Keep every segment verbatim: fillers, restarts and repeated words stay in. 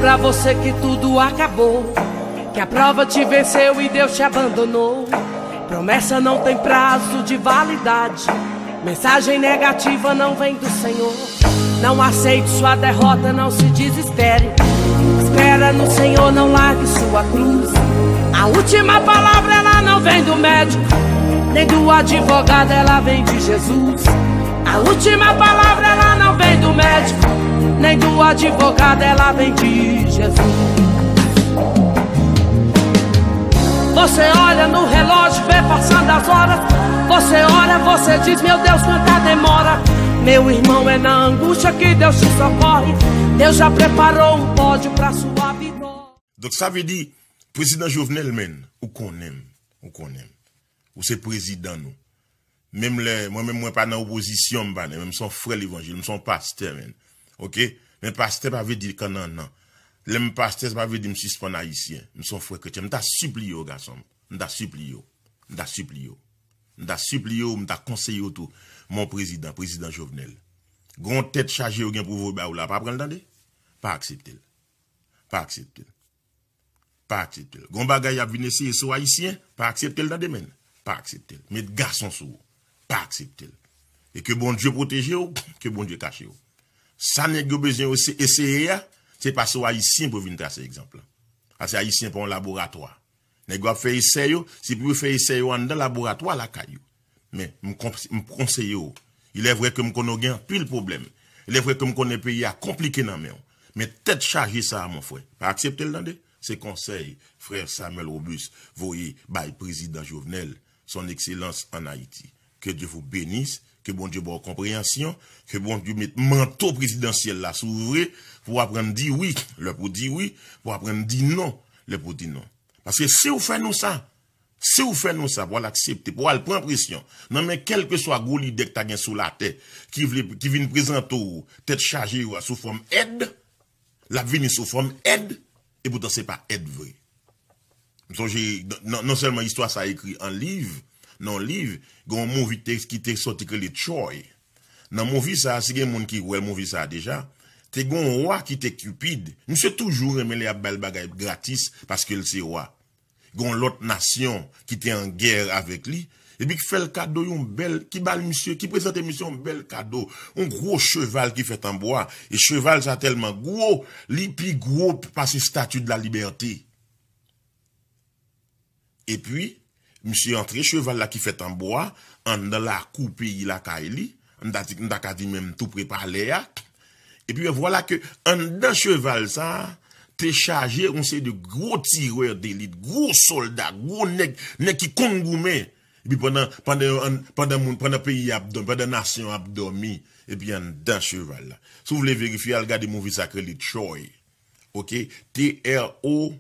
Pra você que tudo acabou, que a prova te venceu e Deus te abandonou. Promessa não tem prazo de validade. Mensagem negativa não vem do Senhor. Não aceite sua derrota, não se desespere. Espera no Senhor, não largue sua cruz. A última palavra ela não vem do médico, nem do advogado, ela vem de Jesus. A última palavra ela não vem do médico, nem do advogado, ela vem de Jesus. Você olha no relógio, vê passando as horas. Você ora, você diz, meu Deus, quanta demora. Meu irmão, é na angústia que Deus te socorre. Deus já preparou um pódio pra sua vitória. Donk sa vle di, prezidan Jovenel, menn, ou konnen m, ou konnen m. Ou se prezidan nou. Menm lè, mwen menm mwen pa nan opozisyon, m pa nan, men m se yon frè levanjil, m se yon pastè, menn. Oke? Men pastè pa vle di kannannan. Lè m pastè, sa pa vle di m sispann ayisyen. M se yon frè kretyen. M ta sipliye w, gason m. M ta sipliye w. M ta sipliye w. M ta sipliye w, m ta konseye w tou. Mon prezidan, prezidan Jovenel. Gon tèt chaje yo gen pou voye ba ou la, pa pran l tande. Pa aksepte l. Pa aksepte l. Pa aksepte l. Gon bagay y ap vin eseye sou ayisyen, pa aksepte l tande menn. Pa aksepte l. Met gason sou ou. Pa aksepte l. E ke Bondye pwoteje w, ke Bondye kache w. Sa nèg yo bezwen yo se eseye a, se pa sou ayisyen pou vin trase egzanp lan. Paske ayisyen pa yon laboratwa. Nèg yo ap fè esè yo, se pou yo fè esè yo anndan laboratwa lakay yo. Men, m konseye w. Il est vrai ke m konnen w gen anpil pwoblèm. Il est vrai ke m konnen peyi a konplike nan men w. Men tèt chaje sa a, mon frè. Pa aksepte l tande. Se konsèy frè Samuel Robuste voye bay prezidan Jovenel, son excellence en Haïti. Que Dieu vous bénisse, ke Bondye ba w konpreyansyon, ke Bondye met manto prezidansyèl la sou ou vre, pou w aprann di wi lè pou w di wi, pou w aprann di non lè pou w di non. Paske si w fè nou sa, si w fè nou sa, pou w al aksepte, pou w al pran presyon nan men kèlkeswa gwo lidè k ta gen sou latè, ki vle, ki vin prezante w tèt chaje yo a sou fòm èd, l ap vini sou fòm èd, epoutan se pa èd vre. M sonje, non, non sèlman istwa sa ekri an liv, nan yon liv, gen yon movie ki te, ki te sòti ki rele Troy. Nan movie sa, si gen moun ki wè movie sa deja, te gen yon wa ki te Cupid. Misye toujou renmen lè y ap ba l bagay gratis paske l se wa. Gen yon lòt nasyon ki te an gè avèk li, epi ki fè l kado yon bèl, ki ba l misye, ki prezante misye yon bèl kado, yon gwo cheval ki fèt an bwa, e cheval sa tèlman gwo, li pi gwo pase Statue de la Liberté. Epi, misye antre cheval la ki fèt an bwa anndan lakou peyi lakay li, m ta di, m ta ka di menm tou pre palè a. Epi vwala ke anndan cheval sa a te chaje yon seri de gwo tirè delit, gwo sòlda, gwo nèg, nèg ki konn goumen. Epi pandan, pandan, pandan moun, pandan peyi a ap dòmi, pandan nasyon an ap dòmi, epi anndan cheval la. Si w vle verifye, al gade movie sa k rele Troy. Oke? T R O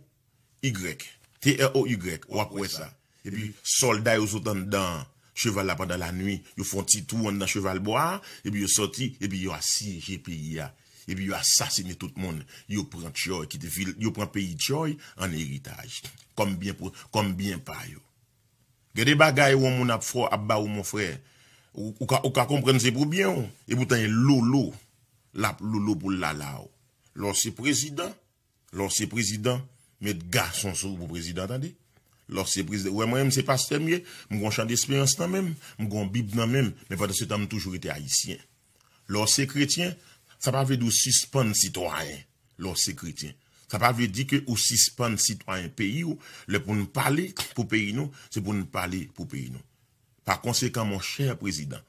Y. T R O Y, w ap wè sa. Epi sòlda yo sot anndan cheval la pandan lanwi, yo fè yon ti twou anndan cheval bwa a, epi yo sòti, epi yo asyeje peyi a. Epi yo asasine tout moun, yo pran Troy, kite vil, yo pran peyi Troy an eritaj. Kòm byen pou, kòm byen pa yo. Gen de bagay yon moun ap fè, ap ba ou, mon frè. Ou, ou ka, ou ka konprann se pou byen w, epoutan e lolo l ap lolo pou l lala w. Lè w se prezidan, lè w se prezidan, met gason sou ou pou prezidan, tande. Lè w se prezidan, ou wè mwen menm se pastè m ye, m gon chan desperans nan men m, m gon bib nan men m, men pandan se tan m toujou rete ayisyen. Lè w se kretyen, sa pa vle di w sispann sitwayen. Lè w se kretyen, sa pa vle di ke ou sispann sitwayen peyi w. Lè pou n pale pou peyi nou, se pou n pale pou peyi nou. Pa konsekan, monchè prezidan,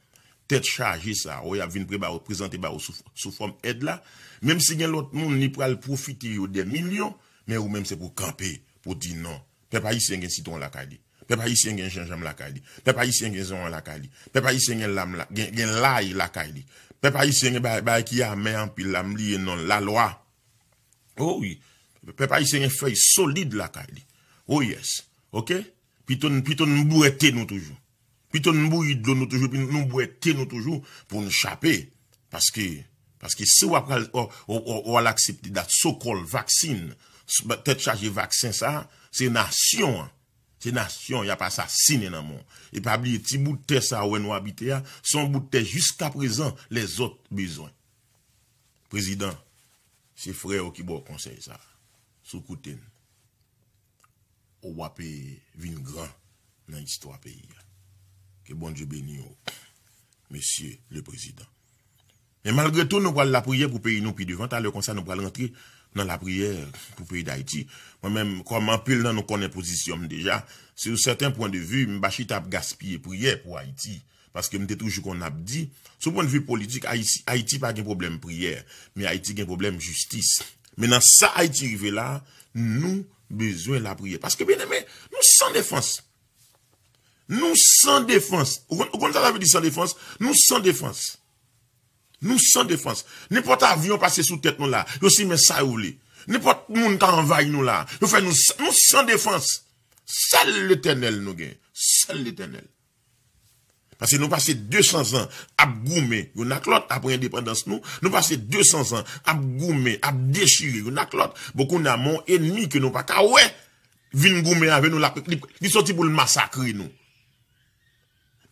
tèt chaje sa a, w ap vin pre ba w, prezante ba w sou, sou fòm èd la, menm si gen lòt moun li pral pwofite yo dè milyon, men ou menm se pou kanpe, pou di non. Pèp ayisyen gen sitwon lakay li. Pèp ayisyen gen jenjanm lakay li. Pèp ayisyen gen zònyon lakay li. Pèp ayisyen gen lam la, gen, gen lay lakay li. Pèp ayisyen gen bagay, bagay ki amè anpil la, m bliye non l, lalwa. Oh wi. Pèp ayisyen gen fèy solid lakay li. Oh yes. Oke? Pito n, pito n bwè te nou toujou. Pito n bouyi dlo nou toujou, epi nou bwè te nou toujou pou n chape. Paske, paske si w ap al, w, w, w, w al aksepte dat so-called vaksin, tèt chaje vaksen sa, se nasyon an. Se nasyon y ap asasinen nan men w. E pa bliye, ti bout tè sa a w wè nou abite a, se yon bout tè jiskaprezan lèzòt bezwen. Prezidan, se frè w ki ba w konsèy sa. si w koute n, w ape vin gran nan istwa peyi a. Ke Bondye beni w, mesye le prezidan. Men malgre tou, nou pral lapriyè pou peyi nou pi devan. Talè konsa, nou pral rantre nan lapriyè pou peyi Dayiti. Mwen menm, kòm anpil nan nou konnen pozisyon m deja, sur certains points de vue, m pa chita ap gaspiye priyè pou Ayiti. Paske m te toujou konn ap di, sou pwennvi politik, Ayiti, Ayiti pa gen pwoblèm priyè, men Ayiti gen pwoblèm jistis. Men nan sa Ayiti rive la, nou bezwen lapriyè. Paske, byeneme, nou san defans. Nou san defans. Ou konn, ou konn sa sa vle di san defans? Nou san defans. Nou san defans. Nenpòt avyon pase sou tèt nou la, yo simen sa yo vle. Nenpòt moun ka anvayi nou la, yo fè nou sa, nou san defans. Sèl Letènèl nou gen. Sèl Letènèl. Paske nou pase de san zan ap goumen youn ak lòt apre endepandans nou. Nou pase de san zan ap goumen, ap dechire youn ak lòt. Bon, kounye a, men yon enmi ke nou pa ka wè vin goumen avè nou, l ap, li, li soti pou l masakre nou.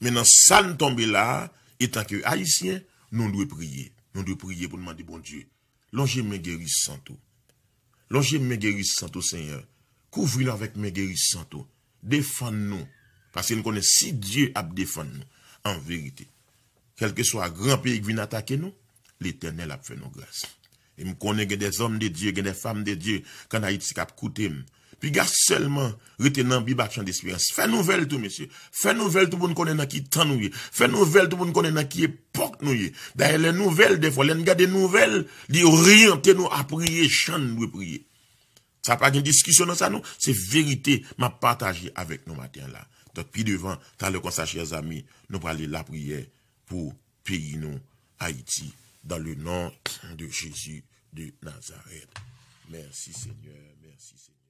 Men nan sa n tonbe la a, etanke Ayisyen, nou dwe priye. Nou dwe priye pou n mande Bondye lonje men gerisant ou. Lonje men gerisant ou, Senyè. Kouvri nou avèk men gerisant ou. Defann nou. Paske n konnen si Dye ap defann nou, an verite, kèlkeswa gran peyi k vin atake nou, Letènèl ap fè nou gras. E m konnen gen des hommes de Dieu, gen des femmes de Dieu k ann Ayiti k ap koute m. Piga sèlman rete nan Bib ak Chan Desperans. Fè nouvèl tou, mesye. Fè nouvèl tou pou n konnen nan ki tan nou ye. Fè nouvèl tou pou n konnen nan ki epòk nou ye. Dayè, lè nouvèl, dèfwa, lè n gade nouvèl, li oryante nou a priye jan n dwe priye. Sa pa gen diskisyon nan sa, non. Se verite m ap pataje avèk nou maten an la. Donk, pi devan, talè konsa, chè zanmi, nou prale lapriyè pou peyi nou, Ayiti, dans le nom de Jésus de Nazareth. Mèsi, Senyè. Mèsi, Senyè.